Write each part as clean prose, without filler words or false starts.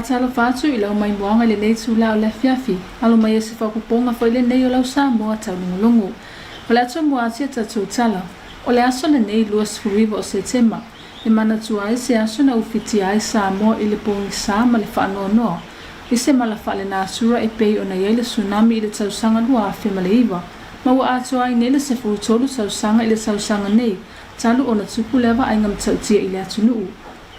Faatalofa atu i lau maimoaga i lenei itula o le afiafi, alo mai ai se faaopoopoga foi lenei o lau Samoa taulogologo. O le atoa atu ia tatou tala, o le aso lenei 29 o Setema, e manatua ai se aso na ufitia ai Samoa i le pogisa ma le faanoanoa i se mala faalenatura e pei ona i ai le tsunami i le tausaga 2009, ma ua atoa ai nei le 13 tausaga i le tausaga nei talu ona tupu lea vaaiga matautia i le atunuu.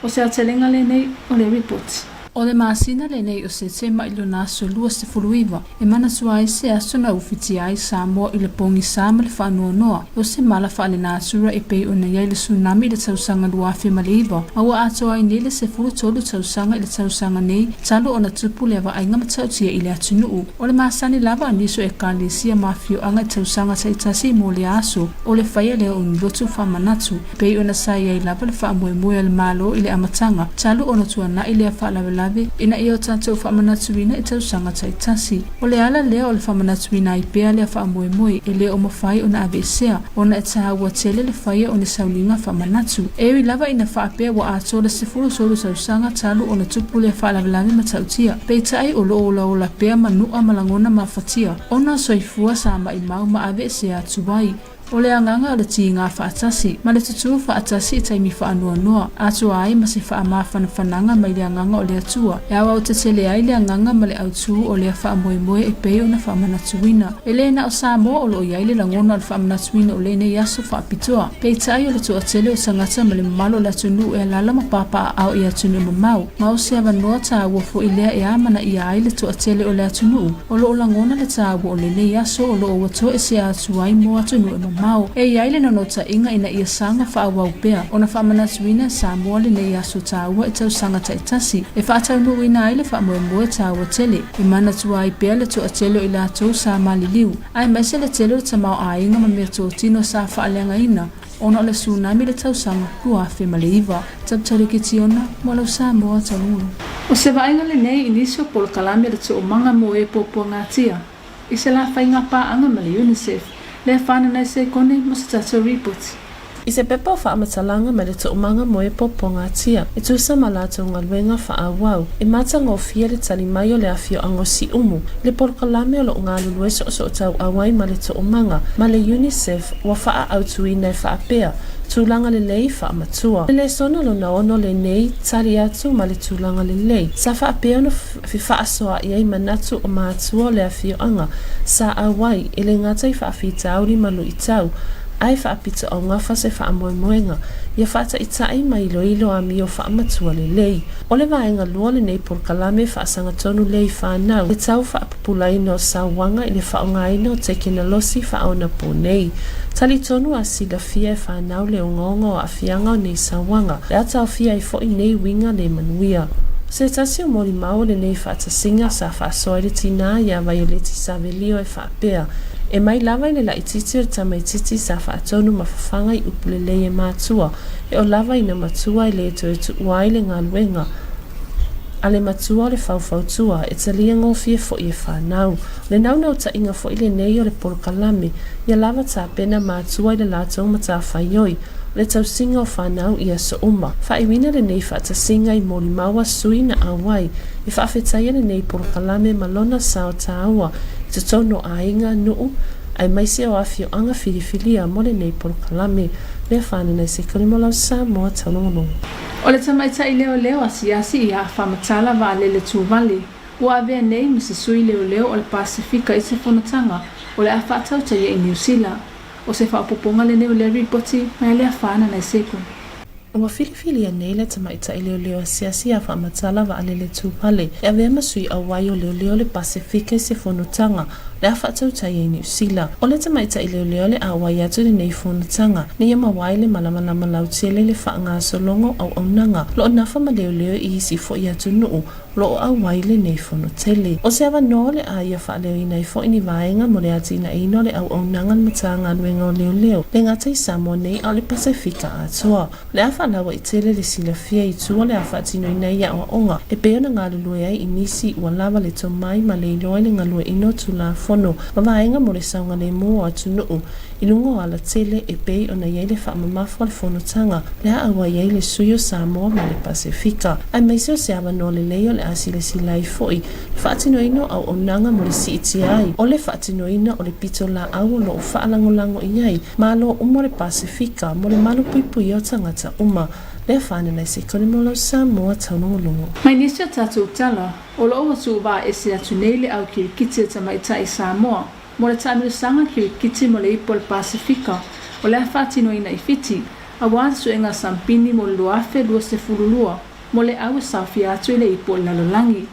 O se aotelega lenei o le ripoti. O le masina lenei o Setema i lona aso 29, e manatua ai se aso na ufitia ai Samoa i le pogisa ma le faanoanoa o se mala faalenatura e pei ona i ai le tsunami i le tausaga 2009, ma ua atoa ai nei le 13 tausaga i le tausaga nei talu ona tupu lea vaaiga matautia i le atunuu. O le masani lava a nisi o ekalesia ma afioaga i tausaga taitasi mo lea aso, o le faia lea o ni lotu faamanatu, pei ona sa i ai lava le faamoemoe a le Malo i le amataga, talu ona tuanai lea faalavelave ina ia o tatou faamanatuina i tausaga taitasi. O le ala lea o le faamanatuina ai pea lea faamoemoe e le o mafai ona aveesea, ona e taua tele le faia o ni sauniga faamanatu. E ui lava ina faapea ua atoa le 13 tausaga talu ona tupu lea faalavelave matautia, peitai o lo o olaola pea manua ma lagona mafatia ona o soifua sa maimau ma aveesea atu ai. O le agaga o le tiga faatasi ma le tutū faatasi i taimi faanoanoa, atoa ai ma se faamafanafanaga mai le agaga o le Atua, e aoaotetele ai le agaga ma le autū o lea faamoemoe e pei ona faamanatuina. E le na o Samoa o lo o i ai le lagona o le faamanatuina o lenei aso faapitoa, peitai o le toatele o tagata ma le mamalu o le atunuu e alaala ma papaaao i atunuu mamao, ma o se avanoa taua foi lea e amanaia ai le toatele o le atunuu o lo o lagona le taua o lenei aso o lo o ua toesea atu ai mo atunuu e mamao. E i ai le naunautaiga ina ia saga faaauau pea ona faamanatuina e Samoa lenei aso taua i tausaga taitasi e faataunuuina ai le faamoemoe taua tele e manatua ai pea le toatele o i latou sa maliliu aemaise le tele o le tamaoaiga ma meatotino sa faaleagaina ona o le tsunami i le tausaga 2009. Taputalu Kitiona mo lau Samoa taulogologo. O se vaaiga lenei i nisi o polokalame a le Toomaga mo e Puapuagatia i se la faiga paaga ma le UNICEF, lea whanana i se kone mo se tatou ripoti. I se pepa o faamatalaga mai le Toomaga mo e Puapuagatia, e tusa ma latou galuega faaauau, e matagofie le tali mai o le afioaga o Siumu i le polokalame o lo o galulue soosootauau ai ma le Toomaga ma le UNICEF ua faaautuina e faapea, Tulaga lelei faamatua. Le lesona lona ono lenei tali atu ma le tulaga lelei sa faapea ona fefaasoaai ai manatu o matua o le afioaga sa auai e le gata i faafitauli ma luitau ae faapitoaugafa se faamoemoega ia faataitai ma iloilo amio faamatua lelei. O le vaega lua lenei polokalame faasagatonu lea i fanau e tau faapupulaina o sauaga i le faaaogaina o tekenolosi faaonaponei. Talitonu a silafia e fanau le ogaoga o aafiaga o nei sauaga, le a taofia ai foi nei uiga le manuia. Se tasi o molimau o lenei faatasiga sa faasoa i le tinā iā Vaioleti Savelio e faapea, E mai lava i le laitiiti o le tamaitiiti sa faatonu ma fafaga i upu lelei e matua, e oo lava ina matua e le toe tuua ai le galuega a le matua o le faufautua, e talia gofie foi e fanau. O le naunautaiga foi lenei o le polokalame, ia lava tapena matua i le latou matafaioi, o le tausiga o fanau i aso uma. Faaiuina lenei faatasiga i molimau a sui na auai e faafetaia lenei polokalame ma lona sao taua i totonu o aiga, nuu, aemaise o afioaga filifilia mo lenei polokalame. Lea whanana i se kore mo lau Samoa taulogologo. O le tamaitai leoleo asiasi iā Faamatala Vaalele Tuvale, ua avea nei ma se sui leoleo o le Pasefika i se fonotaga o le a faatautaia i Niu Sila. O se faaopoopoga lenei o lea ripoti mai lea whanana i Sekone. Ua filifilia nei le tamaitai leoleo asiasi iā Faamatala Vaalele Tuvale e avea ma sui auai o leoleo o le Pasefika i se fonotaga le a faatautaia i Niu Sila. O le tamaitai leoleo le auai atu i lenei fonotaga, ina ia maua ai le malamalama lautele i le faagasologa o auaunaga o lo o nafa ma leoleo i isi foi atunuu o lo o auai i lenei fonotele. O se avanoa o le a ia faaleoina ai foi ni vaega mo le atinaeina o le auaunaga a le Matagaluega o Leoleo, le gata i Samoa nei a o le Pasefika atoa. O le a faalauaitele le silafia i tua o le a faatinoina ai aoaoga e pei ona galulue ai i nisi ua lava le tomai ma le iloa i le galueaiina o Tulafono. Fono ma vaega mo le saogalemu o atunuu i luga o alatele e pei ona i ai le faamamafa o le fonotaga le a auai ai le sui o Samoa ma le Pasefika, aemaise o se avanoa lelei o le a silasila ai foi le faatinoina o auaunaga mo le siitia ai o le faatinoina o le pitolaau o lo o faalagolago i ai Malo uma o le Pasefika mo le malupuipuia o tagata uma. Lea faanana i se kone mo lau Samoa taulogologo. Mai nisi o tatou tala, o lo o ua tuuvaa ese atu nei le au kirikiti a tamaitai Samoa mo le taamilosaga kirikiti mo le Ipu o le Pasefika o le a faatinoina i Fiti, aua le suega sampini mo le 2022 mo le au e saofia atu i le Ipu o le Lalolagi.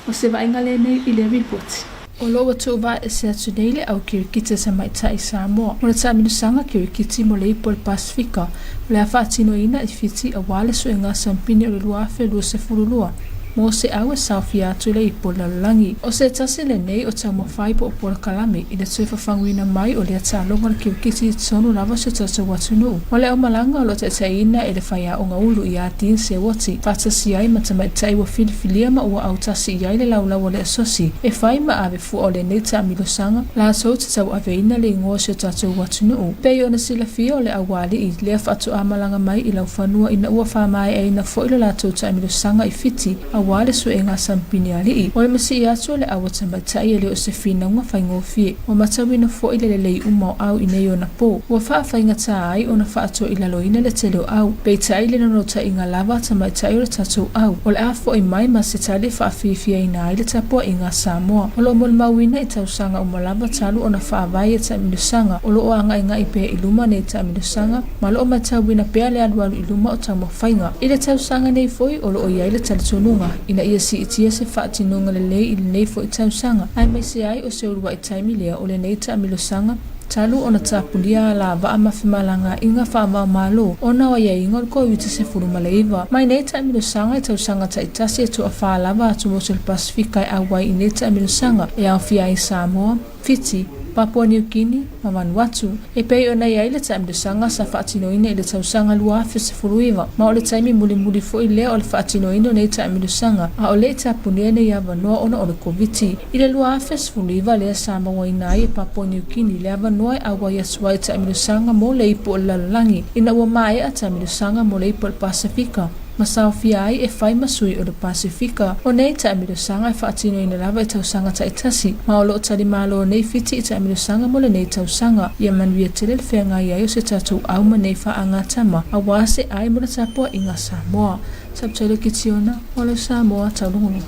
O se vaaiga lenei i le ripoti. O lo o ua tuuvaa ese atu nei le au kirikiti a tamaitai Samoa mo le taamilosaga kirikiti mo le Ipu o le Pasefika o le a faatinoina i Fiti aua le suega sampini o le 2022 mo se au e saofia atu i le Ipu o le Lalolagi. O se tasi lenei o taumafai po o polokalame i le toe fafaguina mai o lea taaloga o le kirikiti i totonu lava o si o tatou atunuu. O le aumalaga o lo o taitaiina e le faiaoga ulu ia Dean Sewoti faatasi ai ma tamaitai ua filifilia ma ua autasi i ai le laulau o le asosi e fai ma ave fua o lenei taamilosaga latou te tauaveina le igoa o si o tatou atunuu. Pei ona silafia o le aualii lea faatoa malaga mai i laufanua ina ua faamaeaina foi lo latou taamilosaga i Fiti aua le suega sampini alii. O le masii atu o le au a tamaitai e le o se finauga faigofie. Ua matauina foi le lelei uma o au i nei ona pō. Ua faafaigata ai ona faatoilaloina le tele o au. Peitai le nonotaiga lava a tamaitai o le tatou au. O le a foi mai ma se tali e faafiafiaina ai le tapuaiga a Samoa. O lo o molimauina i tausaga uma lava talu ona faavae ia taamilosaga. O lo o agaigai pea i luma nei taamilosaga ma o lo o matauina pea le alualu i luma o taumafaiga. I le tausaga nei foi, o lo o i ai le talitonuga ina ia siitia se faatinoga lelei i lenei foi tausaga, aemaise ai o se uluai taimi lea o lenei taamilosaga talu ona tapunia alavaa ma femalagaaiga faava-o-Malo ona o aiaiga o le Koviti-19. Mai nei taamilosaga i tausaga taitasi e toafa lava atu motu o le Pasefika e auai i nei taamilosaga e aofia ai Samoa, Fiti, Papua New Guinea ma Vanuatu. E pei ona i ai le taamilosaga sa faatinoina i le tausaga 2019, ma o le taimi mulimuli foi lea o le faatinoina o nei taamilosaga, a o le i tapunia nei avanoa ona o le Koviti. I le 2019 lea sa mauaina ai e Papua New Guinea le avanoa e auai atu ai i taamilosaga mo le Ipu o le Lalolagi ina ua maea taamilosaga mo le Ipu o le Pasefika ma saofia ai e fai ma sui o le Pasefika. O nei taamilosaga e faatinoina lava i tausaga taitasi, ma o lo o talimalo nei Fiti i taamilosaga mo lenei tausaga. Ia manuia tele le feagai ai o se tatou au ma nei faagatama aua se ai mo le tapuaiga Samoa. Subtitle Kitiona, o lau Samoa taulogologo.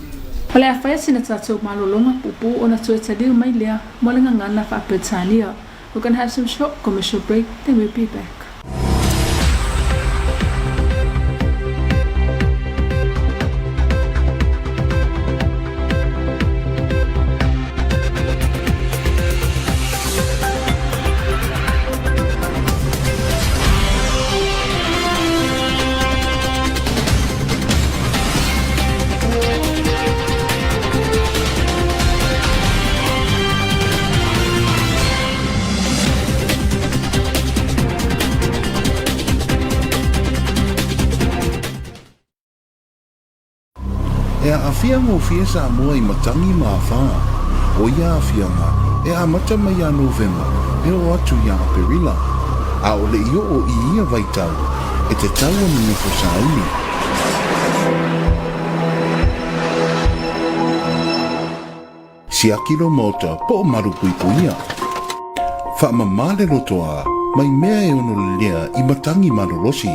O le a faia sina tatou malologa puupuu ona toe taliu mai lea mo le gagana faa-Peretania. We're gonna have some short commercial break, then we'll be back. E aafia gofie Samoa i matangi ma afā. O ia aafiaga e amata mai iā Novema e oo atu iā Aperila. ʻAʻole i oʻo i ia waitau e tatau ona nofo sauni. Siaki lou maota po o malupuipuia. Faamama le lotoa mai mea e ono lelea i matangi malolosi.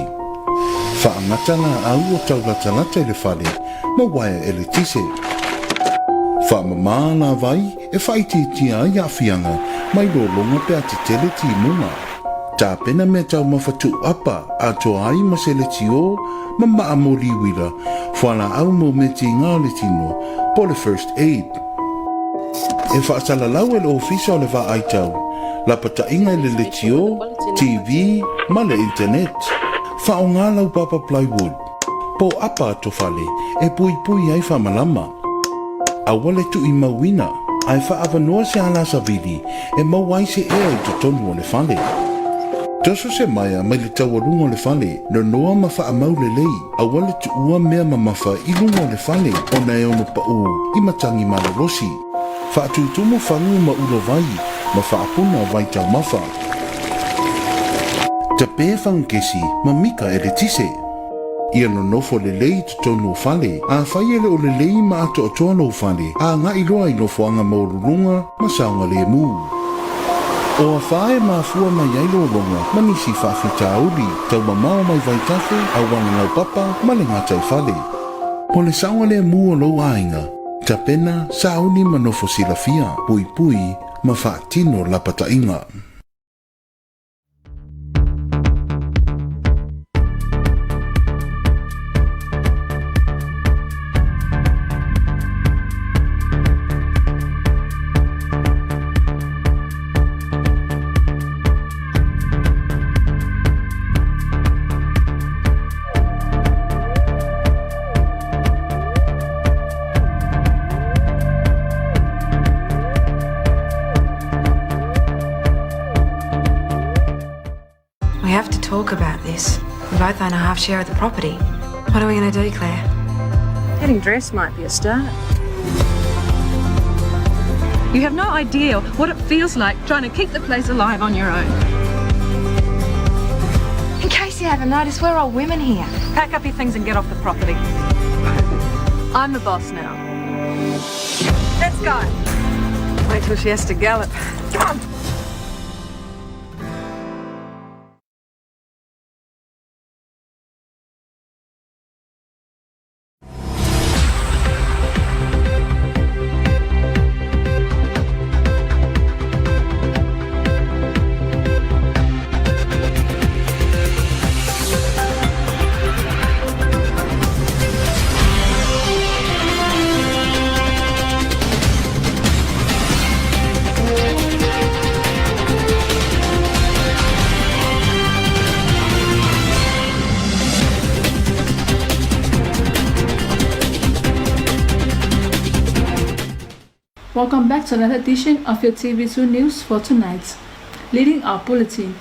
Faagata laau o taulatalata i le fale ma uaea eletise. Faamama lavai e faaitiitia ai aafiaga mai lologa pe a tetele timuga. Tapena mea taumafa tuuapa atoa ai ma se letiō ma maa moli uila, fualaau mo mea tiga o le tino, po o le first aid. E faasalalau e le Ofisa o le Vaaitau, lapataiga i le letiō, TV ma le internet. Faaaoga lau papa plywood, po o apa atofale e puipui ai faamalama. Aua le tuuimauina, ae faaavanoa se ala savili e maua ai se ea i totonu o le fale. Toso se maea mai le taualuga o le fale, nonoa ma faamau lelei, aua le tuua mea mamafa i luga o le fale ona e ono paʻū i matagi malolosi. Faatutumu fagu ma ulavai ma faapuna vaitaumafa. Tape fagukesi ma mika eletise. Ia nonofo lelei i totonu o fale. Afai e le o lelei ma atoatoa lou fale, agai loa i nofoaga maualuluga ma saogalemu. O afā e mafua mai ai lologa ma nisi faafitauli, taumamao mai vaitafe, auala laupapa ma le gataifale. O le saogalemu o lou aiga, tapena, sauni ma nofo silafia, puipui ma faatino lapataiga. We have to talk about this. We both own a half share of the property. What are we going to do, Claire? Getting dressed might be a start. You have no idea what it feels like trying to keep the place alive on your own. In case you haven't noticed, we're all women here. Pack up your things and get off the property. I'm the boss now. Let's go. Wait till she has to gallop. Come on. Welcome back to another edition of your TV2 News for tonight. Leading our bulletin,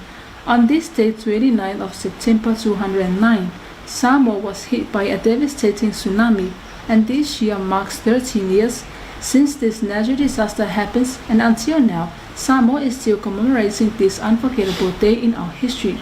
on this day, 29th of September 209, Samoa was hit by a devastating tsunami, and this year marks 13 years since this natural disaster happens, and until now, Samoa is still commemorating this unforgettable day in our history.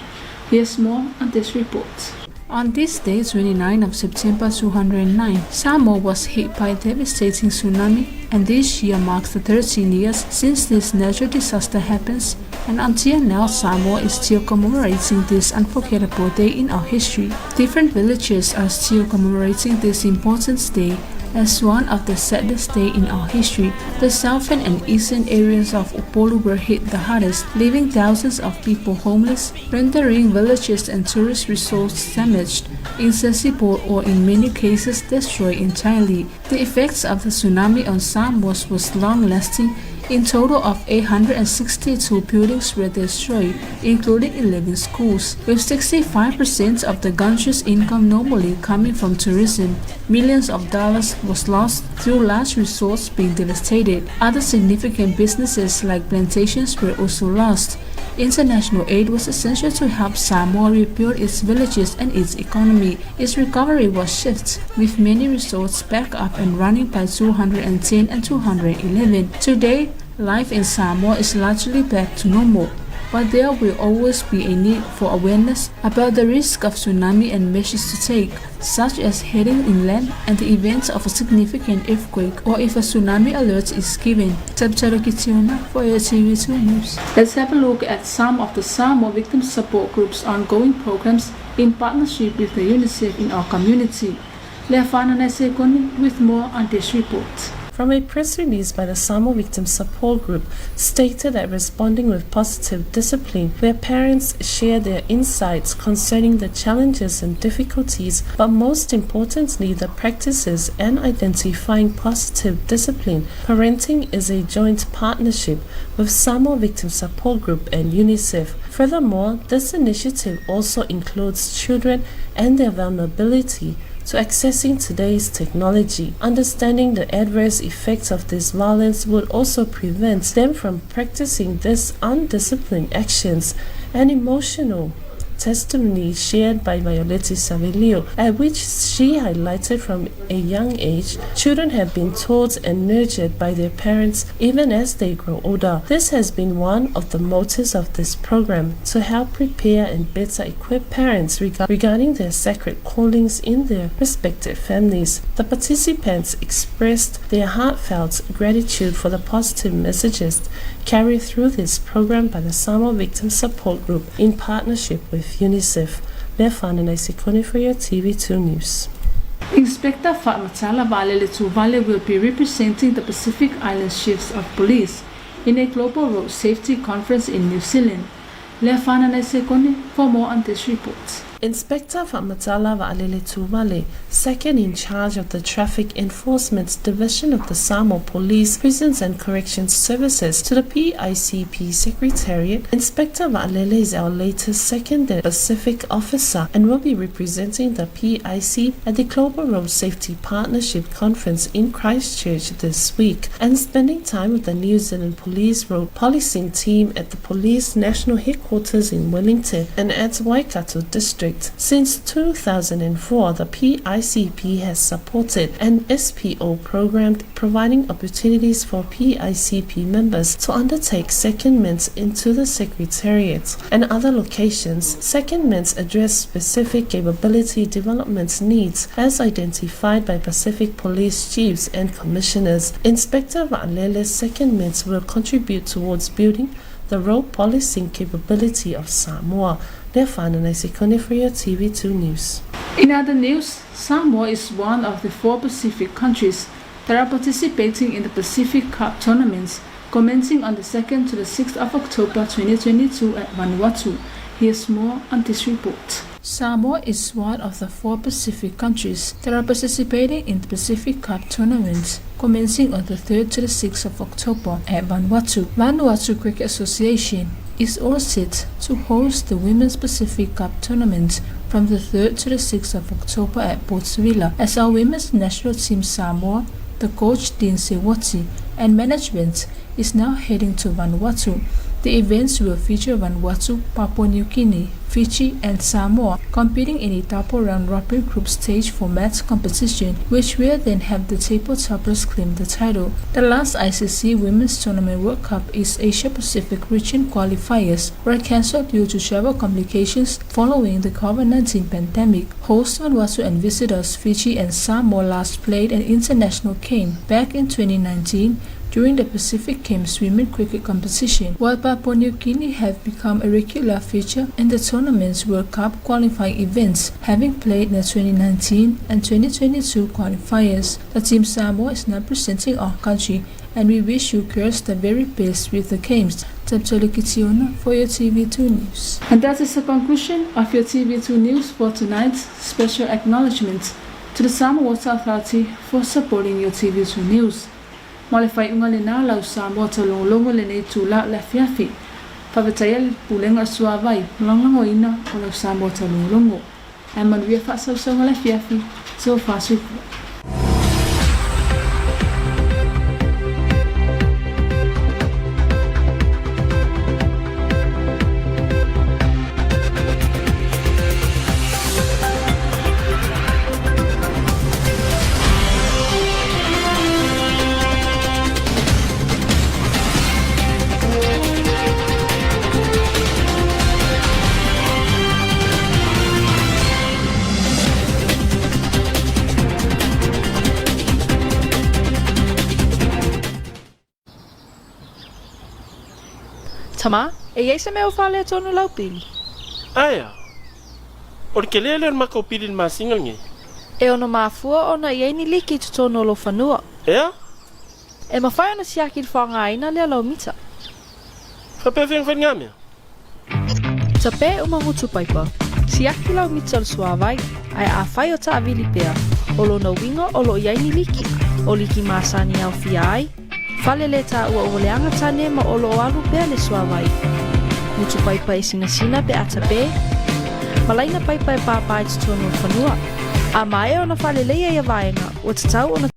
Here's more on this report. On this day, 29 of September 209, Samoa was hit by a devastating tsunami, and this year marks the 13 years since this natural disaster happens, and until now Samoa is still commemorating this unforgettable day in our history. Different villages are still commemorating this important day as one of the saddest days in our history. The southern and eastern areas of Upolu were hit the hardest, leaving thousands of people homeless, rendering villages and tourist resorts damaged, inaccessible, or in many cases destroyed entirely. The effects of the tsunami on Samoa was long-lasting. In total of 862 buildings were destroyed, including 11 schools, with 65% of the country's income normally coming from tourism. Millions of dollars was lost through large resorts being devastated. Other significant businesses like plantations were also lost. International aid was essential to help Samoa rebuild its villages and its economy. Its recovery was swift, with many resorts back up and running by 210 and 211. Today, life in Samoa is largely back to normal, but there will always be a need for awareness about the risk of tsunami and measures to take, such as heading inland and the event of a significant earthquake or if a tsunami alert is given. Tabitha Kitiona for AirTV2 News. Let's have a look at some of the Samoa Victim Support Group's ongoing programs in partnership with the UNICEF in our community. Leafana Sekoni with more on this report. From a press release by the Samoa Victim Support Group stated that responding with positive discipline, where parents share their insights concerning the challenges and difficulties, but most importantly the practices and identifying positive discipline. Parenting is a joint partnership with Samoa Victim Support Group and UNICEF. Furthermore, this initiative also includes children and their vulnerability to accessing today's technology. Understanding the adverse effects of this violence would also prevent them from practicing these undisciplined actions and emotional testimony shared by Violeti Savelio, at which she highlighted from a young age, children have been taught and nurtured by their parents even as they grow older. This has been one of the motives of this program to help prepare and better equip parents regarding their sacred callings in their respective families. The participants expressed their heartfelt gratitude for the positive messages carried through this program by the Samoa Victim Support Group in partnership with UNICEF. Leafana Sekone for your TV2 News. Inspector Faamatala Va'alele Tuuvale will be representing the Pacific Island Chiefs of Police in a global road safety conference in New Zealand. Leafana Sekone for more on this report. Inspector Faamatala Va'alele Tuuvale, second in charge of the Traffic Enforcement Division of the Samoa Police, Prisons and Corrections Services to the PICP Secretariat, Inspector Va'alele is our latest second Pacific officer and will be representing the PIC at the Global Road Safety Partnership Conference in Christchurch this week and spending time with the New Zealand Police Road Policing Team at the Police National Headquarters in Wellington and at Waikato District. Since 2004, the PICP has supported an SPO program providing opportunities for PICP members to undertake secondments into the Secretariat and other locations. Secondments address specific capability development needs as identified by Pacific Police Chiefs and Commissioners. Inspector Va'alele's secondments will contribute towards building the road policing capability of Samoa. Leafana Sekone for your TV2 News. In other news, Samoa is one of the 4 Pacific countries that are participating in the Pacific Cup tournaments, commencing on the 2nd to the 6th of October 2022 at Vanuatu. Here's more on this report. Samoa is one of the 4 Pacific countries that are participating in the Pacific Cup tournament, commencing on the 3rd to the 6th of October at Vanuatu. Vanuatu Cricket Association is all set to host the Women's Pacific Cup tournament from the 3rd to the 6th of October at Port Vila, as our women's national team Samoa, the coach Dean Sewati, and management is now heading to Vanuatu. The events will feature Vanuatu, Papua New Guinea, Fiji, and Samoa competing in a double round-robin group stage format competition, which will then have the table toppers claim the title. The last ICC Women's Tournament World Cup East Asia Pacific region qualifiers were cancelled due to travel complications following the COVID-19 pandemic. Host Vanuatu and visitors Fiji and Samoa last played an international game back in 2019 during the Pacific Games Women Cricket Competition, while Papua New Guinea have become a regular feature in the tournament's World Cup qualifying events, having played in the 2019 and 2022 qualifiers. The team Samoa is now presenting our country, and we wish you girls the very best with the games. Taptoli for your TV2 News. And that is the conclusion of your TV2 News for tonight's special acknowledgement to the Samoa Water Authority for supporting your TV2 News. Ma le faaiuga lenā lau Samoa taulogologo lenei itulā o le afiafi. Faafetaia le Pulega o le Suavai ma lagolagoina o lau Samoa taulogologo. Ae manuia faasausauga le afiafi. Tofa soifua. Tama, e iai se mea o faaletonu lau pili. Aea. O le kelē lea o le makou pili i le masina lenei. E ono mafua ona i ai ni liki i totonu o lou fanua. Ea? E mafai ona siaki le faaaogaina lea lau mita. Faapea fea ona fai lena mea? Tape uma gutu paipa. Siaki lau mita o le suavai, ae afai o taavili pea, o lona uiga o loo iai ni liki, o liki masani e aofia ai, fale le taua ua leaga tane ma o loo alu pea le suavai. Gutu paipa e sinasina pe a tape, ma laina paipa e pāpā i totonu o le fanua. A maea ona faaleleia ia vaega, ua tatau ona